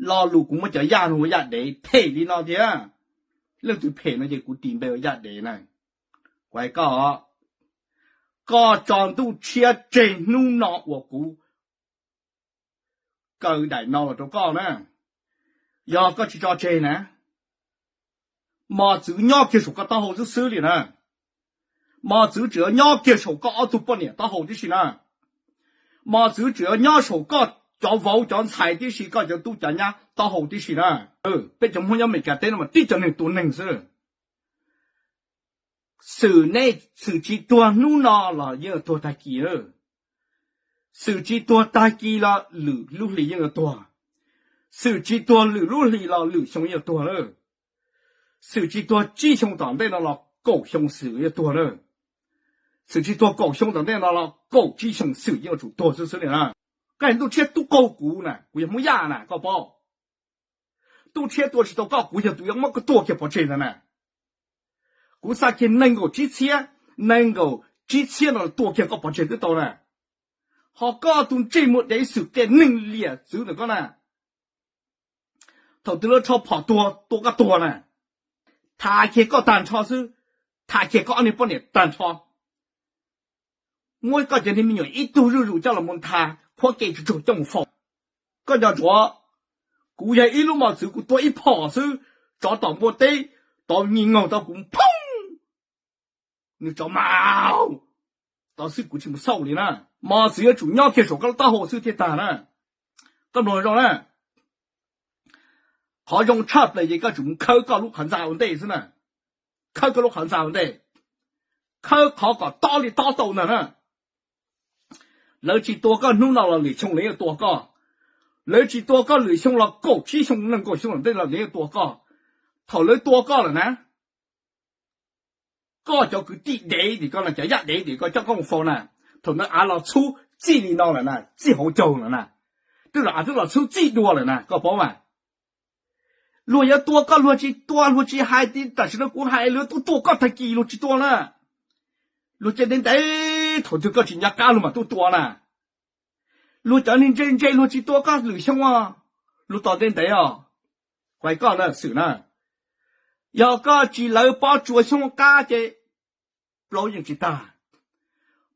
Lo lus kuv muab cov yaj no ua yaj dev phem li no thiab. Leej twg phem no ces kuv tis npe ua yaj dev na. Kuv hais koj, koj tso ntuj tshiab tseg hnub no uas kuv kaw daim no los rau koj na. Yog koj tsis tso tseg na, mos txwv nyob kiag saum koj taub hau xwb xwb li na. Mos txwv tseem yuav nyob kiag saum koj ob tug poj niam taub hau tib si na. Mos txwv tseem yuav nyob saum koj cov vauv cov ntxhais tib si, koj cov tub cov nyab taub hau tib si na. Peb cov Hmoob nyob Meskas teb no mas tib cov neeg tua neeg xwb. Xwm nej xwm tsis tuag hnub no los yeej tuag tag kis lawm. Xwm tsis tuag tag kis los lwm lub hlis yeej yuav tuag. Xwm tsis tuag lwm lub hlis los lwm xyoo yeej yuav tuag lawm. Xwm tsis tuag tsib xyoo tom ntej no los kaum xyoo xwm yuav tuag lawm. Xwm tsis tuag kaum xyoo tom ntej no los kaum tsib xyoo xwm yeej yuav tsum tuag xwb xwb li na. Koj yog ntuj tshiab tub qaug kuv na, kuv yog Hmoob Yaj na, koj paub. Ntuj tshiab tua tsis tau koj, kuv yog tus yuav muab koj tua kiag pov tseg ntag na. Kuv xa kiag nees nkaum tsib txhiab, nees nkaum tsib txhiab no tua kiag koj pov tseg twb tau na. Ho koj tus ntsej muag dev xwm tias neeg liam txwv ntawm koj na, thaum twg lawv rho phom tuag tua koj tuag na, tham kiag koj tag nrho xwb, tham kiag koj ob niag poj niam tag nrho. Muab koj cov niag me nyuam ib tug zuj zus coj los mus nthav, qhuab ke tsuj tsuag coj mus faus. Koj nco ntsoov, kuv yog ib lub mos txwv, kuv tua ib phom xwb, tsov tom npua teb tau nyiag tau kuv phoob, nws tsov mau tau xwb, kuv tsis mus xauj li na. Mos txwv yuav tsum nyob kiag saum koj lub taub hau xwb thiaj tag na. Koj mloog zoo na, qhov zoo tshaj plaws ces koj tsum mus khawb koj lub qhov ntxa ua ntej xwb na. Khawb koj lub qhov ntxa ua ntej, khawb qhov kom tob li tob tau ntag na. Lawv tsis tua koj hnub no los lwm xyoo lawv yuav tua koj. Lawv tsis tua koj lwm xyoo los kaum tsib xyoo nees nkaum xyoo tom ntej los lawv yuav tua koj. Thaum lawv tua koj lawm na, koj cov kwv tij dev tim koj no, cov yaj dev tim koj coj koj mus faus na, thaum ntawd av los txhub txij li no lawm na, txij hauv caug lawm na. Twb los av twb los txhub txij dua lawm na, koj paub mas. Luag yuav tua koj luag tsis tua, luag tsis hais, tam sim no kuv hais luag tuaj tua koj tag kis luag tsis tua na. Luag cia ntev ntev, thaum twg koj tsis nco qab luag mam tuaj tua na. Luag cov neeg ntse ntse luag tsis tua koj lwm xyoo, luag tos ntev ntev os. Kuv hais koj na, xwm na, yog koj tsis lawv Pob Tsuas Xyooj qab ces plaub yeej tsis tag.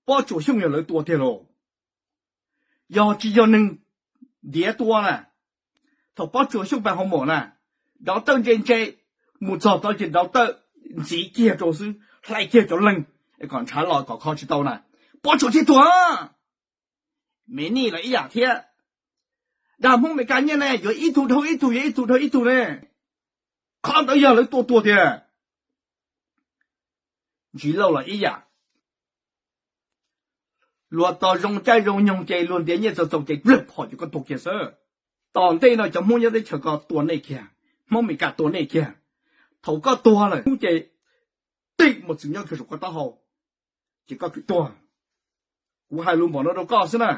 Pob Tsuas Xyooj yog lawv tua tiag lauj, yog tsis yog neeg ntiav tua na. Thaum Pob Tsuas Xyooj pais hoo mom na, Dau Tawj ntse ntse, mus txog tod ces Dau Tawj ntxiv kiag rau xwb, hlais kiag cov leeg es kom ntshav los kom kho tsis tau na, Pob Tsuas thiaj tuag. Me Nij los ib yam thiab. Dag Hmoob Meskas nyiaj ne, yuav ib tug dhau ib tug, yuav ib tug dhau ib tug ne. Qhov ntawd yog lawv tua tuag tiag. Ntsis Lauj los ib yam. Luag tos zoo caij zoo nyoog ces luag ntiav nyiaj txaus txaus ces plawg phom ces koj tuag kiag xwb. Tom ntej no cov Hmoob nyob teb chaws ko tua nej kiag, Hmoob Meskas tua nej kiag. Thaum koj tuag lawm hnub ces tej mos txwv nyob kiag saum koj taub hau, ces koj kws tuag. Kuv hais lus npaum no rau koj xwb na.